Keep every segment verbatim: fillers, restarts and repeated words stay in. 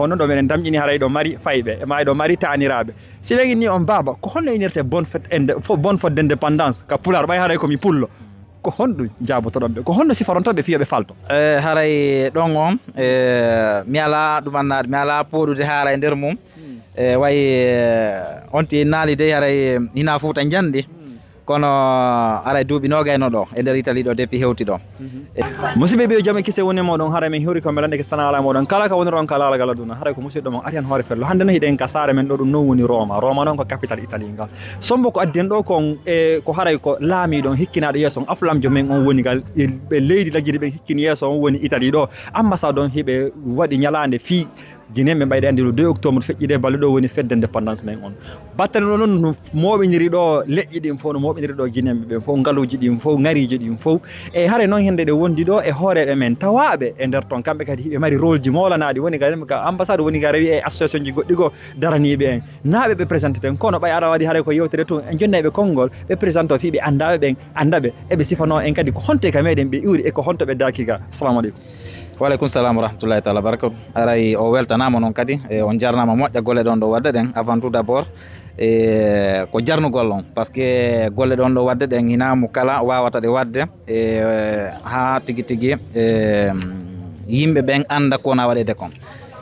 Kono ɗo meɗen tamƴini haray ɗo mari fayɓe, e ma ɗo mari taaniraaɓe. Si ɓe inni on, "Baaba, ko honno inirte bonne fête inde-, fo-, bonne fête d'indépendance ka Pulaar?" Ɓay haray ko mi pullo. Ko honɗum jaabotoɗon ɓe? Ko honno sifaronton ɓe fii yo ɓe falto? E, haray ɗon on, e, mi alaa ɗumannaade, mi alaa pooɗude haala e nder mum. E, way, e, on ti naali dey haray hinaa Fuuta njanɗi. Kono haray duuɓi noogay no ɗo e nder Italie ɗo depuis hewti ɗo. Musidɓe ɓe, jam e kise woni e moɗon, haray min hiwri ko melanɗe ke sana ala moɗon. Kala ka woni ɗon ka laalagal aduna, haray ko musidɗo mon Ariane Hoore Fello. Hannde no hiɗen ka saare men ɗo, ɗum non woni Roma. Roma non ko capital Italie ngal. Sombo ko addi en ɗo kon, e, ko haray ko laamiiɗo on hikkinaaɗo yeeso on, aflamjo men on woni ngal, e, ɓe leydi laggiɗi ɓen hikkini yeeso on woni Italie ɗo. Ambassade on hiɓe waɗi ñalaande fii Guinéen ɓe ɓayde anndi le deux octobre feƴƴi de balɗe ɗo woni fête d'indépendance men on. Battane ɗo noon no mooɓiniri ɗo leƴƴi ɗin fof, no mooɓiniri ɗo Guinéen ɓe ɓen fof, ngaluuji ɗin fof, ŋariiji ɗin fof. E haray noon hende ɗe wondi ɗo e hooreeɓe men tawaaɓe e nder ton, kamɓe kadi hiɓe mari rôle ji moolanaaɗi, woni kadi ka ambassade, woni ka rewi e association ji goɗɗi goo daraniiɓe en. Naaɓe ɓe présente ten, kono ɓay aɗa waɗi haray ko yewtere tun, en jonnay ɓe konngol, ɓe présente o fii ɓe anndaa ɓe ɓen, annda ɓe, eɓe sifanoo en kadi ko honto e ka meɗen ɓe iwri e ko honto ɓe daaki ga. Assalamu aleykum. Wa aleykum salam wa rahmatullahi taala wa barakatuh. Aray o weltanaama noon kadi, e on jarnaama moƴƴa golle ɗon ɗo waɗde ɗen. Avant tout d'abord, e ko jarnugol on, parce que golle ɗon ɗo waɗde ɗen hinaa mo kala waawata ɗe waɗde, e haa tigi tigi, e yimɓe ɓen annda ko wona waɗeede kon.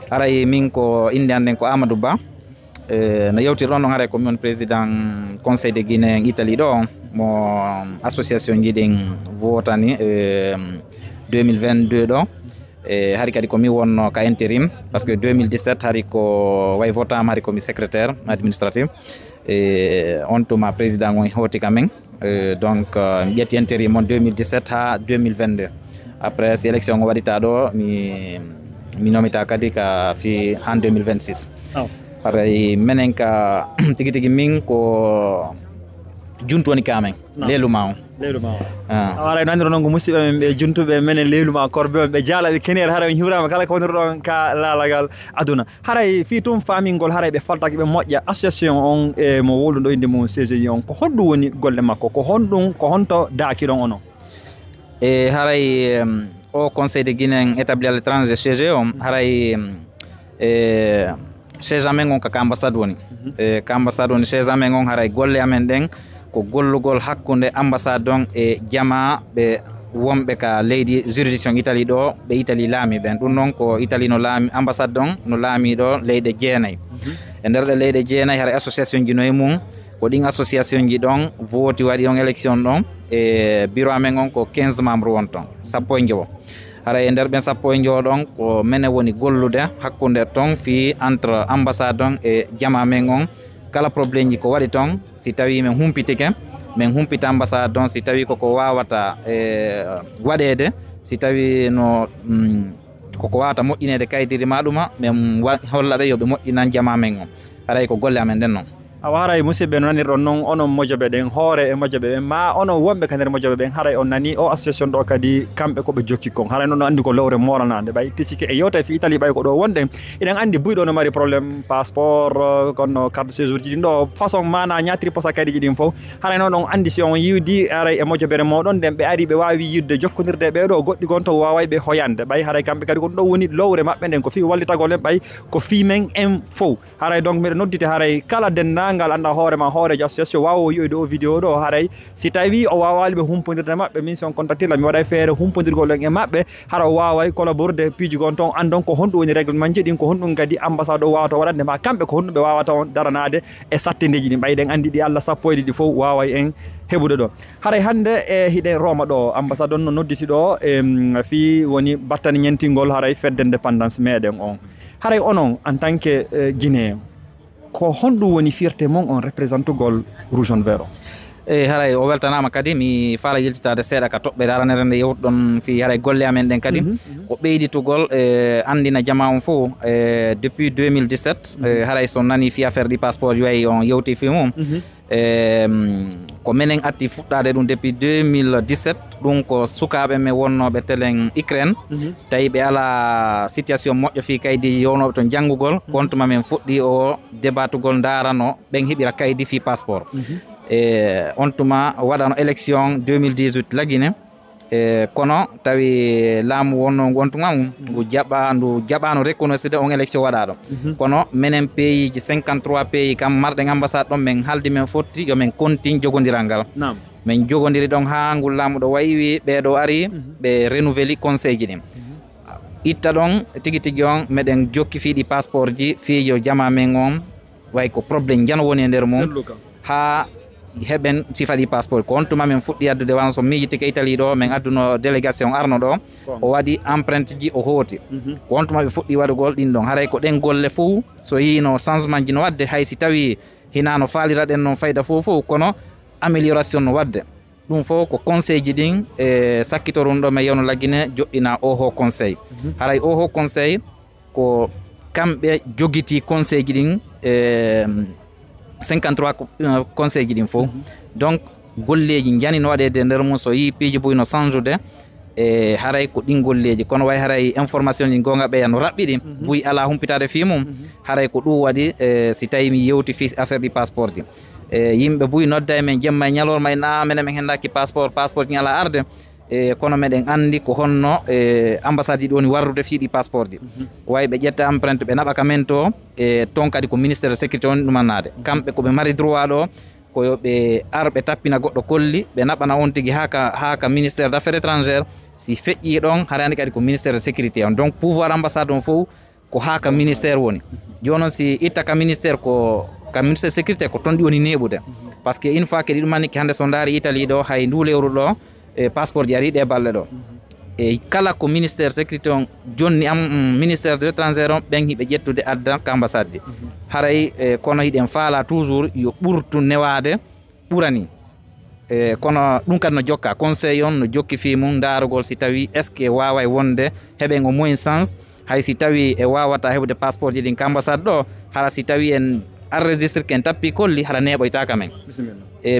Aray min ko innde an nden ko Amadou Ba. E, no yewtirɗon ɗon, haray ko min président Conseil de Guinée en Italie ɗo, mo association ji ɗin votani, e, deux mille vingt-deux ɗo. E, hari kadi ko mi wonno ka intérim, parce que deux mille dix-sept hari ko way votaama, hari ko mi secrétaire administratif. E, on tuma président on hooti ka men. Euh, donc, euh, mi ƴetti intérim on deux mille dix-sept haa deux mille vingt-deux. Après, si élection o waɗitaa ɗo, mi, mi nomita kadi ka fii haa deux mille vingt-six. Aw. Haray menen ka tigi tigi min ko juntu woni ka men. Naam. Leelu ma on. Leelu ma on. Ah. Awa, haray no anndirɗon ko musidɓe men ɓe juntuɓe menen leelu ma korbe on, ɓe jaalaɓe keneer, haray on hiwraama kala ko wonirɗon ka laalagal aduna. Haray fii tun faamingol, haray ɓe faltaaki ɓe moƴƴa. Association on e mo wowluɗo innde mum C G I on, ko honɗum woni golle makko? Ko honɗum, ko honto daakiɗon onon? E haray, em, o Conseil de Guinée en établi à l'étranger, C G I on, haray, em, e, siège amen on ka, ka ambassade woni. Mhm. E, ka ambassade woni siège amen on, haray golle amen ɗen ko gollugol hakkunde ambassade on e jamaa ɓe wonɓe ka leydi juridiction Italie ɗo, ɓe Italie laami ɓen. Ɗum noon ko Italie no laami, ambassade on no laami ɗo leyɗe jeenay. Mhm. E nder ɗe leyɗe jeenay, haray association ji no e mum. Ko ɗin association ji ɗon vooti, waɗi on élection ɗon. E bureau amen on ko quinze membres won ton, sappo e njowo. Haray e nder ɓen sappo e njowo ɗon, ko menen woni gollude hakkunde ton fii entre ambassade on e jamaa men on. Kala problème ji ko waɗi ton, si tawi men humpitike, men humpita ambassade on, si tawi koko wawata, e, waɗeede, si tawi no, mm, koko wawata moƴƴineede kaydiri ma ɗuma, men wa-, holla ɓe yo ɓe moƴƴinan jamaa men on. Haray ko golle amen ɗen non. Awa, haray musidɓe no nanirɗon non, onon mojoɓe ɗen, hoore e mojoɓe ɓen, ma onon wonɓe ka nder mojoɓe ɓen, haray on nani o association ɗo kadi kamɓe ko ɓe jokki kon. Haray non on anndi ko lowre moolanaande. Ɓay tisike e yewta fii Italie, ɓay ko ɗo wonɗen, eɗen anndi buyɗo no mari problème passeport, euh, kono carte séjour ji ɗin ɗo, façon mana ñaatiri posa kaydi ji ɗin fof. Haray non on anndi si on yiwdi haray e mojobere moɗon nden, ɓe ari ɓe waawi yiwde jokkondirde e ɓee ɗo, goɗɗi gon to waaway ɓe hoyande. Ɓay haray kamɓe kadi ko ɗum ɗo woni lowre maɓɓe nden, ko fii wallitagol en, ɓay ko fii men en fof. Haray donc miɗo nodditi haray kala denndaangal annda hoore ma, hooreejo association waawo yi'oyde o vidéo ɗo, haray si tawi o waawaali ɓe humpondirde maɓɓe, min si on contacti lam, mi waɗay feere humpondirgol en e maɓɓe, hara o waaway collaborude piiji gon ton, anndon ko honɗum woni règlement ji ɗin, ko honɗum kadi ambassade o waawata waɗande ma kamɓe, ko honɗum ɓe waawata on daranaade e sattindeeji ɗin. Ɓay ɗen anndi ɗi Allah sappo e ɗiɗi fof waaway en heɓude ɗo. Haray hannde e hiɗen Roma ɗo, ambassade on no nodditi ɗo, em, fii woni battane ñentingol haray fête d'indépendance meɗen on. Haray onon, en tant que, eh, Guinéen, ko honɗum woni fierté mon on représentugol Rouge Jaune Vert on? E haray o weltanaama kadi, mi faala yiltitaade seeɗa ka toɓɓere aranere nde yewtuɗon fii haray golle amen ɗen kadi. Mhm, mhm. Ko ɓeyditugol, e, anndina jamaa on fof, e, depuis deux mille dix-sept, mhm, e, haray so nani fii affaire ɗi passeport, yo ay on yewti fii mum. Mhm. Em, ko menen atti fuɗɗaade ɗum depuis deux mille dix-sept. Ɗum ko sukaaɓe men wonnooɓe telen Ukraine. Mhm. Tawi ɓe alaa situation moƴƴo fii kaydi yownooɓe toon janngugol. Mhm. Kontuma men fuɗɗi o debatugol ndaarano ɓen heɓira kaydi fii passeport. Mhm. E on tuma waɗano élection deux mille dix-huit Lagine. E kono tawi laamu wonno ngu on tuma mum ngu jaɓa ndu jaɓano reconnaisside on élection waɗaɗo. Kono menen pays ji cinquante-trois pays kam marɗen ambassade ɗon, men haldi men fotti yo men continue jogodiral ngal. Min jogodiri ɗon ha ngul laamu ɗo wayi wi ɓeɗo ari ɓe renouveli conseil ji ɗin. Itta ɗon tigi tigi on meɗen jokki fiiɗi passeport ji fiijo jama men on, way ko problème jano woni e nder mum. Ha heɓen sifa ɗi passeport. Ko on tuma min fuɗɗi addude, wano so miijitike Italie ɗo min adduno délégation arno ɗo, o waɗi empreinte ji, o hooti. Ko on tuma ɓe fuɗɗi waɗugol ɗin ɗon. Haray ko ɗen golle fof so yino changement ji no waɗde, hay si tawi hina no faaliraɗen noon fayda fof fof, kono amélioration no waɗde. Ɗum fof ko conseil ji ɗin e sakkitorun ɗo men yewno laggine joɗɗina oho conseil. Haray oho conseil ko kamɓe jogiti conseil ji ɗin e cinquante-trois conseil ji ɗin fof. Donc golleji jani no waɗede nder mum, so yi piiji buy no change de e haray ko ɗin golleji, kono way haray information ji gonga ɓeya no raɓɓiɗi buy ala humpitade fi mum. Haray ko ɗum waɗi e si tawi mi yewti fi affaire ɗi passeport ji, e yimɓe buy nodda e men jemma e ñalorma en a menen men hendaki passeport, passeport ji ala arde. E kono meɗen andi ko honno e ambassade ji ɗoni warrude fiiɗi passeport ji. Way ɓe ƴetta empreinte ɓe naɓa ka men to, e toon kadi ko ministère de sécurité woni ɗumannade. Kamɓe ko ɓe mari droit ɗo ko yo ɓe ar ɓe tappina goɗɗo kolli ɓe naɓana on tigi ha ka ha ka ministère d'affaires étrangères. Si feƴƴi ɗon haray andi kadi ko ministère de sécurité on, donc pouvoir ambassade on fof ko ha ka ministère woni. Joni noon si itta ka ministère ko ka ministère sécurité ko toon ɗi woni neɓude. Parce que une fois que ɗi ɗumanniki hande so ndaari Italie ɗo hay ndu lewru ɗo e passeport ji ari ɗe balɗe ɗo. E kala ko ministère sécurité on jonni am ministère de étrangère on ɓen hiɓe ƴettude adda ka ambassade ji. Haray e kono hiɗen faala toujours yo ɓurtu newade ɓurani. E kono ɗum kadi no jokka conseil on no jokki fi mum ndarugol si tawi est ce que waway wonde heɓen au moins chance, hay si tawi e wawata heɓude passeport ji ɗin ka ambassade ɗo, hara si tawi en enregistre ken tappi kolli hara neɓoytaka men. E